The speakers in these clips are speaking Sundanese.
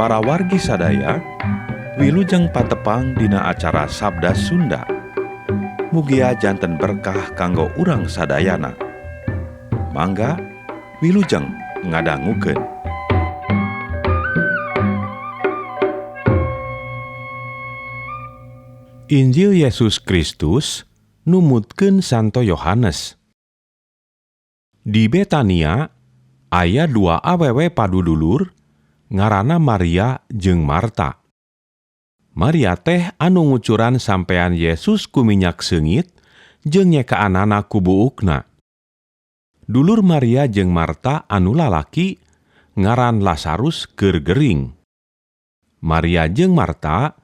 Para wargi sadaya, wilujeng patepang dina acara Sabda Sunda. Mugia janten berkah kanggo urang sadayana. Mangga wilujeng ngadangukeun. Injil Yesus Kristus numutkeun Santo Yohanes. Di Betania aya dua awewe padudulur ngaranna Maria jeung Marta. Maria teh anu ngucuran sampean Yesus ku minyak seungit jeung nyekaanana ku buukna. Dulur Maria jeung Marta anu lalaki ngaran Lazarus keur gering. Maria jeung Marta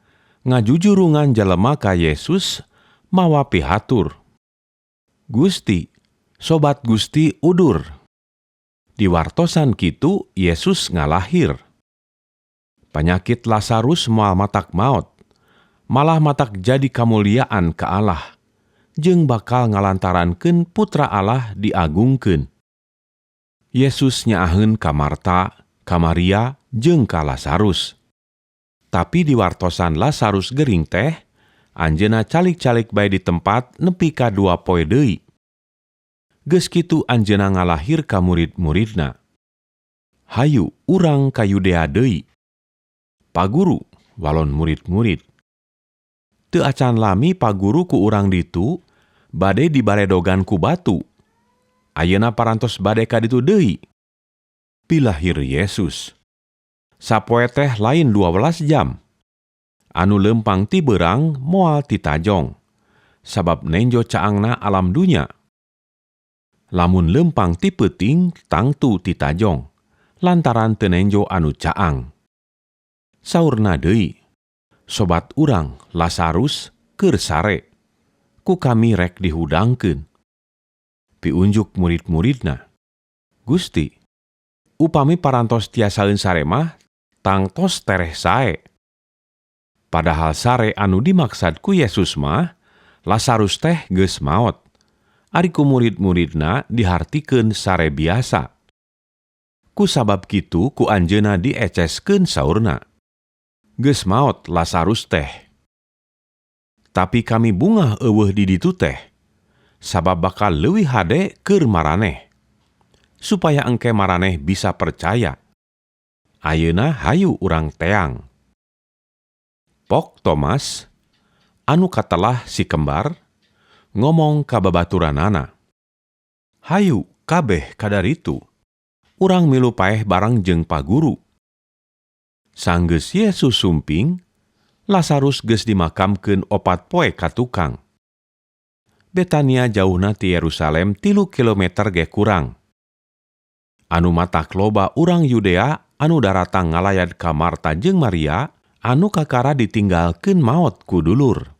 ngajujurungan jelema ka Yesus mawa pihatur. Gusti, sobat Gusti udur. Diwartosan kitu Yesus ngalahir. Panyakit Lazarus moal matak maot, malah matak jadi kamuliaan ka Allah, jeung bakal ngalantarankeun putra Allah diagungkeun. Yesus nyaaheun ka Marta, ka Maria, jeung ka Lazarus. Tapi diwartosan Lazarus gering teh, anjeunna calik-calik bae di tempat nepi ka 2 poe deui. Geus kitu anjeunna ngalahir ka murid-muridna. Hayu urang ka Yudea deui. Paguru walon murid-murid. Teu acan lami paguru ku urang ditu bade dibaredogan ku batu. Ayeuna parantos bade ka ditu deui. Pilahir Yesus. Sapoe teh lain 12 jam. Anu leumpang ti beurang moal titajong, sabab nenjo caangna alam dunya. Lamun leumpang ti peuting tangtu titajong, lantaran teu nenjo anu caang. Saurna deui, sobat urang Lazarus keur sare, ku kami rek dihudangkeun. Piunjuk murid-muridna, Gusti, upami parantos tiasaeun sare mah tangtos tereh sae. Padahal sare anu dimaksad ku Yesus mah Lazarus teh geus maot. Ari ku murid-muridna dihartikeun sare biasa. Ku sabab kitu ku anjeunna dieceskeun saurna. Geus maot Lazarus teh. Tapi kami bungah eueuh di ditu teh, sabab bakal leuwih hade keur maraneh, supaya engke maraneh bisa percaya. Ayeuna hayu urang teang. Pok Thomas, anu katelah si kembar, ngomong ka babaturanana. Hayu kabeh kadaritu, urang milu paeh bareng jeung paguru. Sanggeus Yesus sumping, Lazarus geus dimakamkeun 4 poe ka tukang. Betania jauhna ti Yerusalem 3 kilometer ge kurang. Anu matak loba urang Yudea anu daratang ngalayat ka Marta jeung Maria, anu kakara ditinggalkeun maot ku dulur.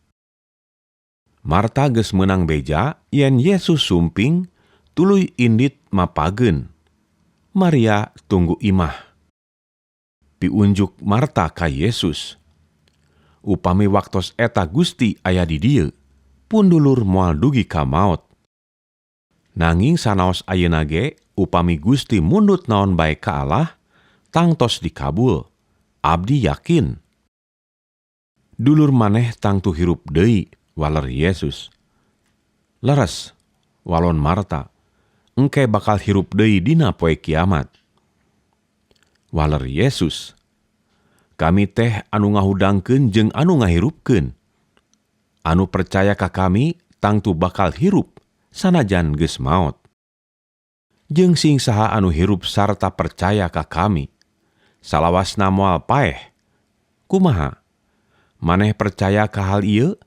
Marta geus meunang beja yen Yesus sumping, tuluy indit mapageun. Maria tunggu imah. Piunjuk Marta ka Yesus. Upami waktos eta Gusti aya di dieu, pun dulur moal dugi ka maot. Nanging sanaos ayeuna ge, upami Gusti mundut naon bae ka Allah, tangtos dikabul. Abdi yakin. Dulur maneh tangtu hirup deui, waler Yesus. Leres, walon Marta, engke bakal hirup deui dina poe kiamat. Waler Yesus, kami teh anu ngahudangkeun jeung anu ngahirupkeun. Anu percaya ka kami tangtu bakal hirup sanajan geus maot. Jeung sing saha anu hirup sarta percaya ka kami, salawasna moal paeh. Kumaha? Maneh percaya ka hal ieu?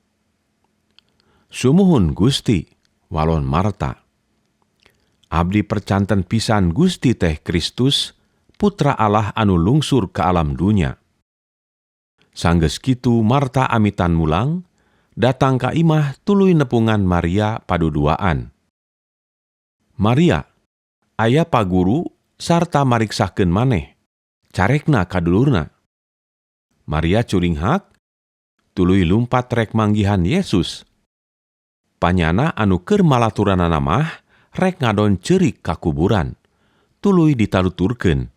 Sumuhun Gusti, walon Marta. Abdi percanten pisan Gusti teh Kristus, Putra Allah anu lungsur ke alam dunya. Sanggeus kitu Marta amitan mulang, datang ka imah tuluy nepungan Maria paduduaan. Maria, aya paguru sarta mariksakeun maneh, carekna ka dulurna. Maria curinghak, tuluy lumpat rek manggihan Yesus. Panyana anu keur malaturanana mah rek ngadon ceurik ka kuburan, tuluy ditaluturkeun.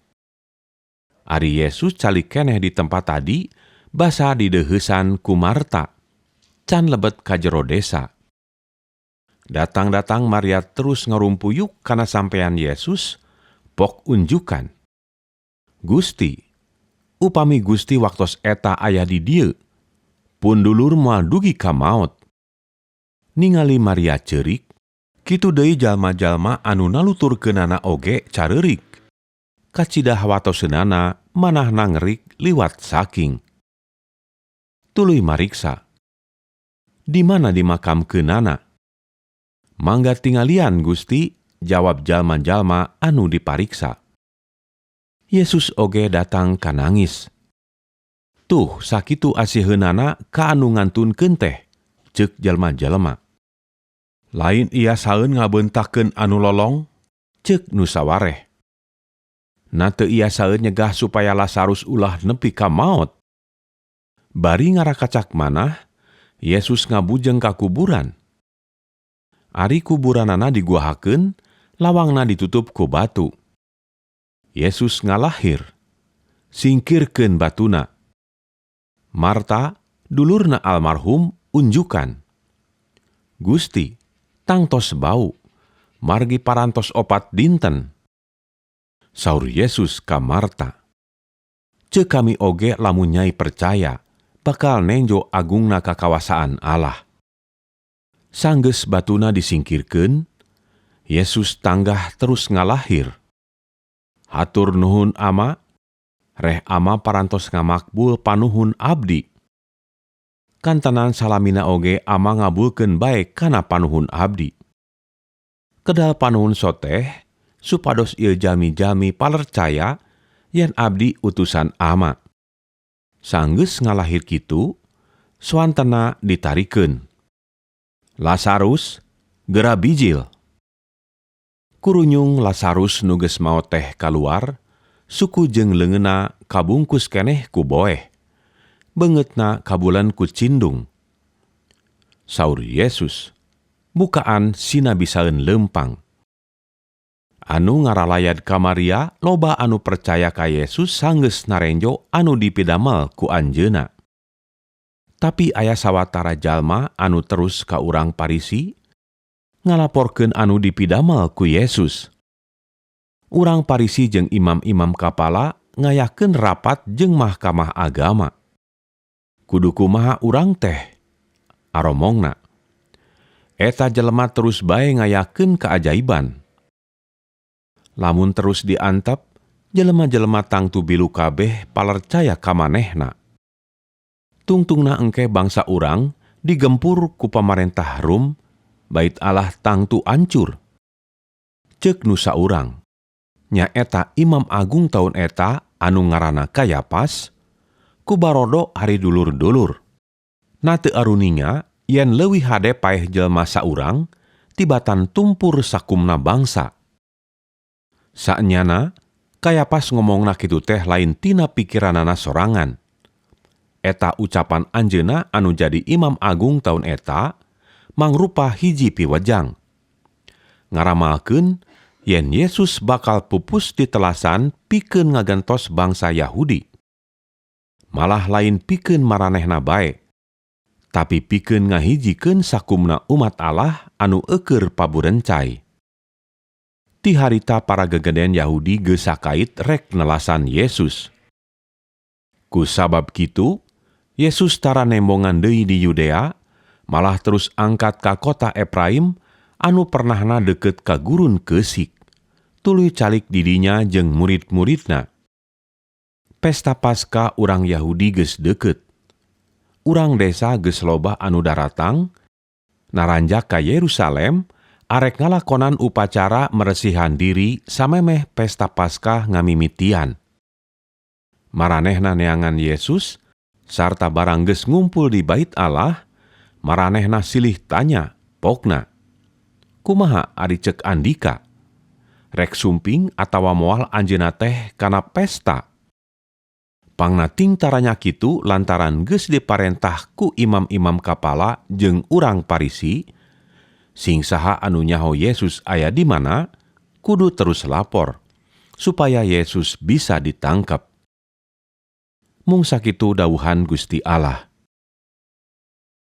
Ari Yesus calik keneh di tempat tadi basa dideuheusan ku Marta. Can lebet ka jero desa. Datang-datang Maria terus ngarumpuyuk kana sampean Yesus, pok unjukan. Gusti, upami Gusti waktos eta aya di dieu, pun dulur moal dugi ka maot. Ningali Maria ceurik, kitu deui jalma-jalma anu naluturkeunana oge careurik. Kacida hawatoseunana manahna ngerik liwat saking. Tuluy mariksa. Di mana dimakamkeunana? Mangga tingalian Gusti, jawab jalma-jalma anu dipariksa. Yesus oge datang kanangis. Tuh sakitu asiheunana ka anu ngantunkeun teh, ceuk jalma-jalma. Lain iasaeun ngabeuntakeun anu lolong, ceuk nu sawareh. Na teu iasaeun nyegah supaya Lazarus ulah nepi ka maot. Bari ngarakacak manah, Yesus ngabujeng ka kuburan. Ari kuburanana diguahakeun, lawangna ditutup ku batu. Yesus ngalahir, singkirkeun batuna. Marta, dulurna almarhum, unjukan. Gusti, tangtos bau, margi parantos 4 dinten. Saur Yesus ka Marta, ceuk kami oge lamun nyai percaya, bakal nenjo agungna kakawasaan Allah. Sanggeus batuna disingkirkeun, Yesus tanggah terus ngalahir. Hatur nuhun ama, reh ama parantos ngamakbul panuhun abdi. Kantenan salamina oge ama ngabulkeun bae kana panuhun abdi. Kedal panuhun soteh, supados ieu jalmi-jalmi palercaya yen abdi utusan ama. Sanggeus ngalahir kitu, suantena ditarikeun. Lazarus gera bijil. Kurunyung Lazarus nu geus maot teh kaluar, suku jeung leungeunna kabungkus keneh ku boeh. Beungeutna kabulan ku cindung. Saur Yesus, bukaan sina bisaeun leumpang. Anu ngaralayad ka Maria loba anu percaya ka Yesus sanggeus narenjo anu dipidamel ku anjeunna. Tapi aya sawatara jalma anu terus ka urang Parisi, ngalaporkeun anu dipidamel ku Yesus. Urang Parisi jeung imam-imam kapala ngayakeun rapat jeung mahkamah agama. Kudu kumaha urang teh? Aromongna. Eta jelema terus bae ngayakeun keajaiban. Lamun terus diantep, jelema-jelema tangtu bilu kabeh palercaya ka manehna. Tungtungna engke bangsa urang digempur ku pamarentah Rum, bait Allah tangtu ancur. Ceuk nu saurang, nyaeta Imam Agung taun eta anu ngaranna Kayapas, ku barodo ari dulur-dulur. Na teu aruninga yen leuwih hade paeh jelema saurang tibatan tumpur sakumna bangsa. Saenyana, Kayapas ngomongna kitu teh lain tina pikiranana sorangan. Eta ucapan anjeunna anu jadi Imam Agung taun eta mangrupa hiji piwejang. Ngaramalkeun yen Yesus bakal pupus di telasan pikeun ngagentos bangsa Yahudi. Malah lain pikeun maranehna bae, tapi pikeun ngahijikeun sakumna umat Allah anu eueur paburencai. Ti harita para gegeden Yahudi geus sakait rek nelasan Yesus. Ku sabab kitu, Yesus tara nembongan deui di Yudea, malah terus angkat ka kota Epraim anu pernahna deukeut ka gurun keusik. Tuluy calik didinya jeung murid-muridna. Pesta Paskah urang Yahudi geus deukeut. Urang desa geus loba anu daratang, naranjak ka Yerusalem, arek ngalakonan upacara meresihan diri samemeh pesta Paskah ngamimitian. Maranehna neangan Yesus, sarta barang geus ngumpul di bait Allah, maranehna silih tanya, pokna. Kumaha ari ceuk andika? Rek sumping atawa moal anjeunna teh kana pesta? Pangna tingtaranya kitu lantaran geus diparentah ku imam-imam kapala jeung urang Parisi, sing saha anu nyaho Yesus aya di mana, kudu terus lapor, supaya Yesus bisa ditangkap. Mung sakitu dawuhan Gusti Allah.